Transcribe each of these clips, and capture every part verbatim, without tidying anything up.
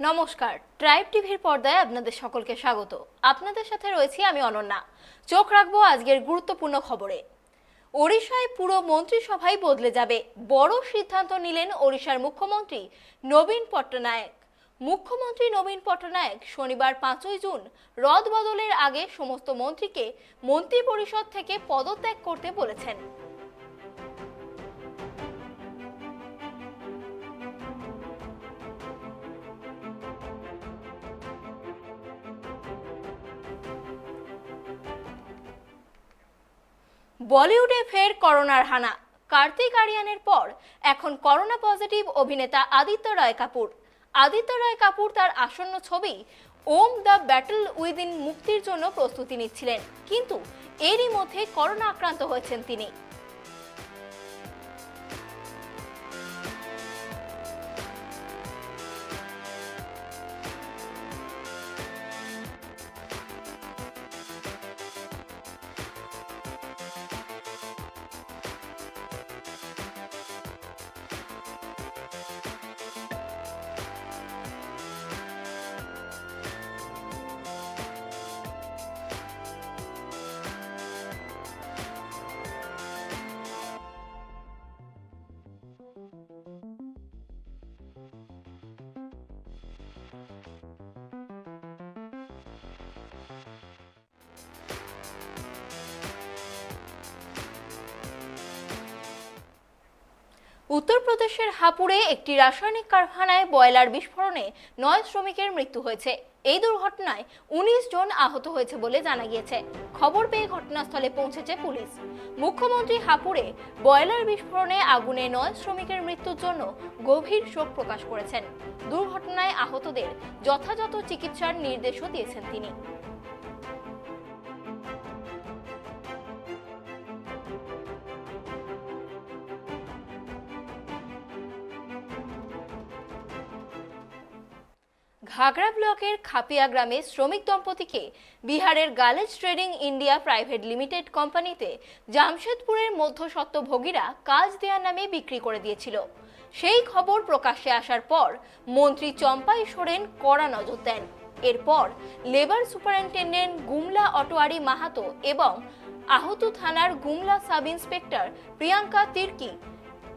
নমস্কার, ট্রাইব টিভির পর্দায় আপনাদের সকলকে স্বাগত। আপনাদের সাথে রয়েছি আমি অনন্যা। চোখ রাখবো আজকের গুরুত্বপূর্ণ খবরে। ওড়িশায় পুরো মন্ত্রিসভাই বদলে যাবে, বড় সিদ্ধান্ত নিলেন ওড়িশার মুখ্যমন্ত্রী নবীন পট্টনায়ক। মুখ্যমন্ত্রী নবীন পট্টনায়ক শনিবার পাঁচই জুন রদবদলের আগে সমস্ত মন্ত্রীকে মন্ত্রিপরিষদ থেকে পদত্যাগ করতে বলেছেন। বলিউডে ফের করোনার হানা। কার্তিক আরিয়ানের পর এখন করোনা পজিটিভ অভিনেতা আদিত্য রায় কাপুর। আদিত্য রায় কাপুর তার আসন্ন ছবি ওম দ্য ব্যাটল উইদিন মুক্তির জন্য প্রস্তুতি নিচ্ছিলেন, কিন্তু এরই মধ্যে করোনা আক্রান্ত হয়েছেন তিনি। উত্তরপ্রদেশের হাপুড়ে একটি রাসায়নিক কারখানায় বয়লার বিস্ফোরণে নয় শ্রমিকের মৃত্যু হয়েছে। এই দুর্ঘটনায় উনিশ জন আহত হয়েছে বলে জানা গিয়েছে। খবর পেয়ে ঘটনাস্থলে পৌঁছেছে পুলিশ। মুখ্যমন্ত্রী হাপুড়ে বয়লার বিস্ফোরণে আগুনে নয় শ্রমিকের মৃত্যুর জন্য গভীর শোক প্রকাশ করেছেন। দুর্ঘটনায় আহতদের যথাযথ চিকিৎসার নির্দেশও দিয়েছেন তিনি। ঘাগড়া ব্লকের খাপিয়া গ্রামে শ্রমিক দম্পতিকে বিহারের গালেজ ট্রেডিং ইন্ডিয়া প্রাইভেট লিমিটেড কোম্পানিতে জামশেদপুরের মধ্যস্বত্বভোগীরা কাজ দেওয়ার নামে বিক্রি করে দিয়েছিল। সেই খবর প্রকাশ্যে আসার পর মন্ত্রী চম্পাই সোরেন কড়া নজর দেন। এরপর লেবার সুপারিনটেন্ডেন্ট গুমলা অটোয়ারি মাহাতো এবং আহতু থানার গুমলা সাব ইন্সপেক্টর প্রিয়াঙ্কা তির্কি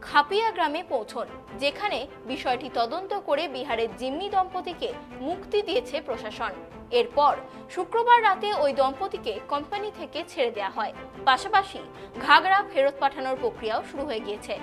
খাপিয়া গ্রামে পৌঁছন, যেখানে বিষয়টি তদন্ত করে বিহারের জিম্মি দম্পতিকে মুক্তি দিয়েছে প্রশাসন। এরপর শুক্রবার রাতে ওই দম্পতিকে কোম্পানি থেকে ছেড়ে দেওয়া হয়। পাশাপাশি ঘাগড়া ফেরত পাঠানোর প্রক্রিয়াও শুরু হয়ে গিয়েছে।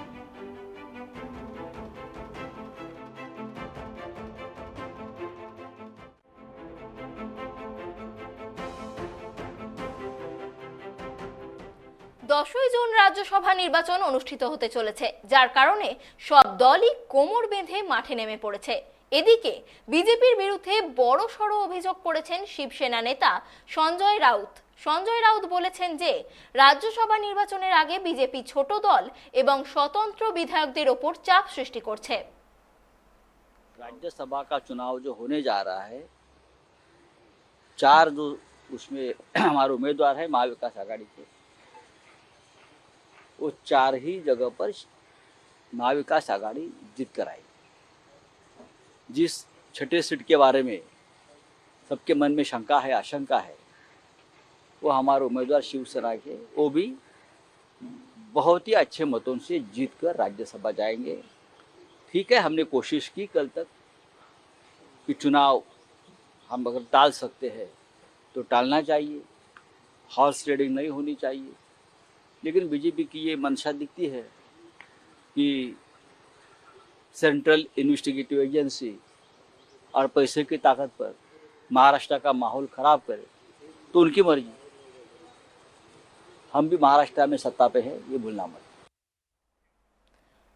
দশই জুন রাজ্যসভা নির্বাচন অনুষ্ঠিত হতে চলেছে, যার কারণে সব দলই কোমর বেঁধে মাঠে নেমে পড়েছে। এদিকে বিজেপির বিরুদ্ধে বড় সড় অভিযোগ করেছেন শিবসেনা নেতা সঞ্জয় রাউত। সঞ্জয় রাউত বলেছেন যে রাজ্যসভা নির্বাচনের আগে বিজেপি ছোট দল এবং স্বতন্ত্র বিধায়কদের ওপর চাপ সৃষ্টি করছে। राज्यसभा का चुनाव जो होने जा रहा है, चार जो उसमें हमारे उम्मीदवार है महाविकास आघाड़ी के, वो चार ही जगह पर महाविकास आघाड़ी जीत कर आई। जिस छठे सीट के बारे में सबके मन में शंका है, आशंका है, वो हमारे उम्मीदवार शिवसेना के, वो भी बहुत ही अच्छे मतों से जीत कर राज्यसभा जाएंगे। ठीक है, हमने कोशिश की कल तक कि चुनाव हम अगर टाल सकते हैं तो टालना चाहिए, हॉर्स ट्रेडिंग नहीं होनी चाहिए। लेकिन बीजेपी की ये मंशा दिखती है कि सेंट्रल इन्वेस्टिगेटिव एजेंसी और पैसे की ताकत पर महाराष्ट्र का माहौल खराब करे तो उनकी मर्जी। हम भी महाराष्ट्र में सत्ता पे है, ये भूलना मत।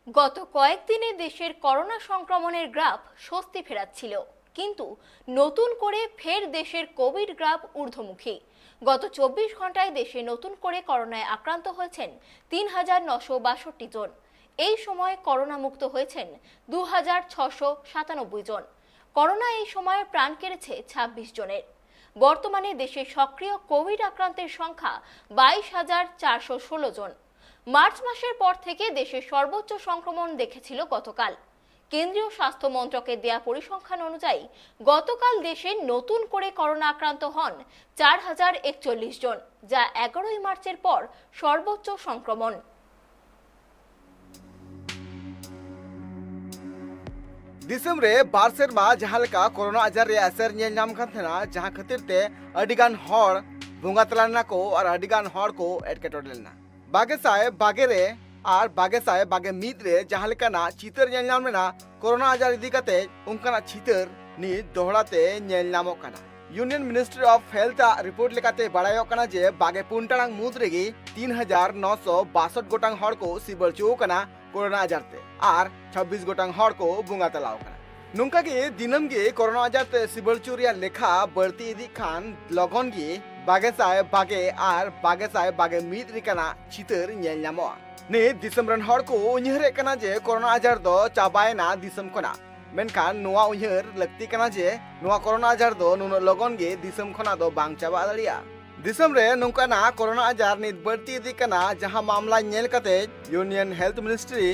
গত কয়েকদিনে দেশের করোনা সংক্রমণের গ্রাফ স্বস্তি ফেরাচ্ছিল, কিন্তু নতুন করে ফের দেশের কোভিড গ্রাফ ঊর্ধ্বমুখী। গত চব্বিশ ঘন্টায় দেশে নতুন করে করোনায় আক্রান্ত হয়েছেন তিন হাজার নশো বাষট্টি জন। এই সময় করোনা মুক্ত হয়েছেন দু হাজার ছশো সাতানব্বই জন। করোনা এই সময় প্রাণ কেড়েছে ছাব্বিশ জনের। বর্তমানে দেশে সক্রিয় কোভিড আক্রান্তের সংখ্যা বাইশ হাজার চারশো ষোলো জন। মার্চ মাসের পর থেকে দেশে সর্বোচ্চ সংক্রমণ দেখেছিল গতকাল। কেন্দ্রীয় স্বাস্থ্য মন্ত্রকের দেয়া পরিসংখ্যান অনুযায়ী গতকাল দেশে নতুন করে করোনা আক্রান্ত হন চার হাজার একচল্লিশ জন, যা এগারোই মার্চের পর সর্বোচ্চ সংক্রমণ। ᱫᱤᱥᱚᱢ ᱨᱮ ᱵᱟᱨ ᱥᱮᱨᱢᱟ ᱡᱟᱦᱟᱸ ᱞᱮᱠᱟ ᱠᱳᱨᱳᱱᱟ ᱟᱡᱟᱨ ᱨᱮᱭᱟᱜ ᱮᱥᱮᱨ ᱧᱮᱞ ᱧᱟᱢ ᱠᱟᱱ ᱛᱟᱦᱮᱱᱟ, ᱡᱟᱦᱟᱸ ᱠᱷᱟᱹᱛᱤᱨ ᱛᱮ ᱟᱹᱰᱤ ᱜᱟᱱ ᱦᱚᱲ ᱵᱚᱸᱜᱟ ᱛᱟᱞᱟ ᱞᱮᱱᱟ ᱠᱚ ᱟᱨ ᱟᱹᱰᱤ ᱜᱟᱱ ᱦᱚᱲ ᱠᱚ ᱮᱴᱠᱮᱴᱚᱬᱮ ᱞᱮᱱᱟ᱾ ᱵᱟᱜᱮ ᱥᱟᱭ ᱵᱟᱜᱮ ᱨᱮ ᱟᱨ ᱵᱟᱜᱮ ᱥᱟᱭ ᱵᱟᱜᱮ ᱢᱤᱫ ᱨᱮ ᱡᱟᱦᱟᱸ ᱞᱮᱠᱟᱱᱟᱜ ᱪᱤᱛᱟᱹᱨ ᱧᱮᱞ ᱧᱟᱢ ᱞᱮᱱᱟ ᱠᱳᱨᱳᱱᱟ ᱟᱡᱟᱨ ᱤᱫᱤ ᱠᱟᱛᱮ, ᱚᱱᱠᱟᱱᱟᱜ ᱪᱤᱛᱟᱹᱨ ᱱᱤᱛ ᱫᱚᱦᱲᱟ ᱛᱮ ᱧᱮᱞ ᱧᱟᱢᱚᱜ ᱠᱟᱱᱟ᱾ Union Ministry of Health ᱟᱜ ᱨᱤᱯᱳᱨᱴ ᱞᱮᱠᱟᱛᱮ ᱵᱟᱲᱟᱭᱚᱜ ᱠᱟᱱᱟ ᱡᱮ ᱵᱟᱜᱮ ᱯᱩᱱ ᱴᱟᱲᱟᱝ ᱢᱩᱫᱽ ᱨᱮᱜᱮ ᱛᱤᱱ ᱦᱟᱡᱟᱨ ᱱᱚᱥᱚ ᱵᱟᱥᱚᱴ ᱜᱚᱴᱟᱝ ᱦᱚᱲ ᱠᱚ ᱥᱤᱵᱟᱹᱲ ᱦᱚᱪᱚ ᱟᱠᱟᱱᱟ ᱠᱳᱨᱳᱱᱟ ᱟᱡᱟᱨ ᱛᱮ ᱟᱨ ᱪᱷᱟᱵᱵᱤᱥ ᱜᱚᱴᱟᱝ ᱦᱚᱲ ᱠᱚ ᱵᱚᱸᱜᱟ ᱛᱟᱞᱟ ᱟᱠᱟᱱᱟ᱾ ᱱᱚᱝᱠᱟ ᱜᱮ ᱫᱤᱱᱟᱹᱢ ᱜᱮ ᱠᱳᱨᱳᱱᱟ ᱟᱡᱟᱨ ᱛᱮ ᱥᱤᱵᱟᱹᱲ ᱦᱚᱪᱚ ᱨᱮᱭᱟᱜ ᱞᱮᱠᱷᱟ ᱵᱟᱹᱲᱛᱤ ᱤᱫᱤᱜ ᱠᱷᱟᱱ ᱞᱚᱜᱚᱱ ᱜᱮ ᱵᱟᱜᱮ ᱥᱟᱭ ᱵᱟᱜᱮ ᱟᱨ ᱵᱟᱜᱮ ᱥᱟᱭ ᱵᱟᱜᱮ ᱢᱤᱫ ᱞᱮᱠᱟᱱᱟᱜ ᱪᱤᱛᱟᱹᱨ ᱧᱮᱞ ᱧᱟᱢᱚᱜᱼᱟ᱾ ᱱᱤᱛ ᱫᱤᱥᱚᱢ ᱨᱮᱱ ᱦᱚᱲ ᱠᱚ ᱩᱭᱦᱟᱹᱨᱮᱫ ᱠᱟᱱᱟ ᱡᱮ ᱠᱳᱨᱳᱱᱟ ᱟᱡᱟᱨ ᱫᱚ ᱪᱟᱵᱟᱭᱮᱱᱟ ᱫᱤᱥᱚᱢ ᱠᱷᱚᱱᱟᱜ᱾ ᱢᱮᱱᱠᱷᱟᱱ ᱱᱚᱣᱟ ᱩᱭᱦᱟᱹᱨ ᱞᱟᱹᱠᱛᱤ ᱠᱟᱱᱟ ᱡᱮ ᱱᱚᱣᱟ ᱠᱳᱨᱳᱱᱟ ᱟᱡᱟᱨ ᱫᱚ ᱱᱩᱱᱟᱹᱜ ᱞᱚᱜᱚᱱ ᱜᱮ ᱫᱤᱥᱚᱢ ᱠᱷᱚᱱᱟᱜ ᱫᱚ ᱵᱟᱝ ᱪᱟᱵᱟ ᱫᱟᱲᱮᱭᱟᱜᱼᱟ᱾ ᱫᱤᱥᱚᱢ ᱨᱮ ᱱᱚᱝᱠᱟᱱᱟᱜ ᱠᱳᱨᱳᱱᱟ ᱟᱡᱟᱨ ᱱᱤᱛ ᱵᱟᱹᱲᱛᱤ ᱤᱫᱤᱜ ᱠᱟᱱᱟ, ᱡᱟᱦᱟᱸ ᱢᱟᱢᱞᱟ ᱧᱮᱞ ᱠᱟᱛᱮ Union Health Ministry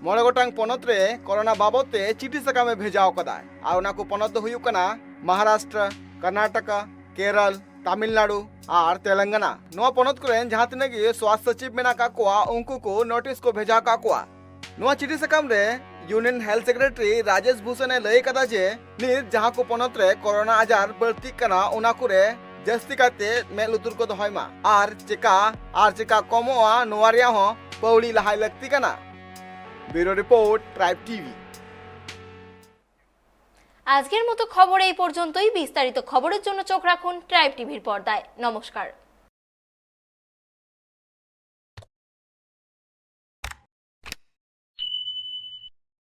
ᱢᱚᱬᱮ ᱜᱚᱴᱟᱝ ᱯᱚᱱᱚᱛ ᱨᱮ ᱠᱳᱨᱳᱱᱟ ᱵᱟᱵᱚᱛ ᱛᱮ ᱪᱤᱴᱷᱤ ᱥᱟᱠᱟᱢ ᱮ ᱵᱷᱮᱡᱟ ᱟᱠᱟᱫᱟ᱾ ᱟᱨ ᱚᱱᱟ ᱠᱚ ᱯᱚᱱᱚᱛ ᱫᱚ ᱦᱩᱭᱩᱜ ᱠᱟᱱᱟ ᱢᱟᱦᱟᱨᱟᱥᱴᱨᱚ, ᱠᱚᱨᱱᱟᱴᱚᱠᱟ, ᱠᱮᱨᱚᱞ, ᱛᱟᱢᱤᱞᱱᱟᱲᱩ ᱟᱨ ᱛᱮᱞᱮᱝᱜᱟᱱᱟ᱾ ᱱᱚᱣᱟ ᱯᱚᱱᱚᱛ ᱠᱚᱨᱮᱱ ᱡᱟᱦᱟᱸ ᱛᱤᱱᱟᱹᱜ ᱜᱮ ᱥᱣᱟᱥᱛᱷ ᱥᱚᱪᱤᱵᱽ ᱢᱮᱱᱟᱜ ᱟᱠᱟᱫ ᱠᱚᱣᱟ, ᱩᱱᱠᱩ ᱠᱚ ᱱᱳᱴᱤᱥ ᱠᱚ ᱵᱷᱮᱡᱟ ᱟᱠᱟᱫ ᱠᱚᱣᱟ᱾ ᱱᱚᱣᱟ ᱪᱤᱴᱷᱤ ᱥᱟᱠᱟᱢ ᱨᱮ Union Health Secretary Rajesh Bhushan ᱮ ᱞᱟᱹᱭ ᱟᱠᱟᱫᱟ ᱡᱮ ᱱᱤᱛ ᱡᱟᱦᱟᱸ ᱠᱚ ᱯᱚᱱᱚᱛ ᱨᱮ ᱠᱳᱨᱳᱱᱟ ᱟᱡᱟᱨ ᱵᱟᱹᱲᱛᱤᱜ ᱠᱟᱱᱟ, ᱚᱱᱟ ᱠᱚᱨᱮ ᱡᱟᱹᱥᱛᱤ ᱠᱟᱭᱛᱮ ᱢᱮᱫ ᱞᱩᱛᱩᱨ ᱠᱚ ᱫᱚᱦᱚᱭ ᱢᱟ ᱟᱨ ᱪᱮᱠᱟ ᱟᱨ ᱪᱮᱠᱟ ᱠᱚᱢᱚᱜᱼᱟ, ᱱᱚᱣᱟ ᱨᱮᱭᱟᱜ ᱦᱚᱸ ᱯᱟᱹᱣᱲᱤ ᱞᱟᱦᱟᱭ ᱞᱟᱹᱠᱛᱤ ᱠᱟᱱᱟ᱾ Bureau Report, Tribe TV᱾ আজকের মতো খবর এই পর্যন্তই। বিস্তারিত খবরের জন্য চোখ রাখুন ট্রাইব টিভির পর্দায়। নমস্কার।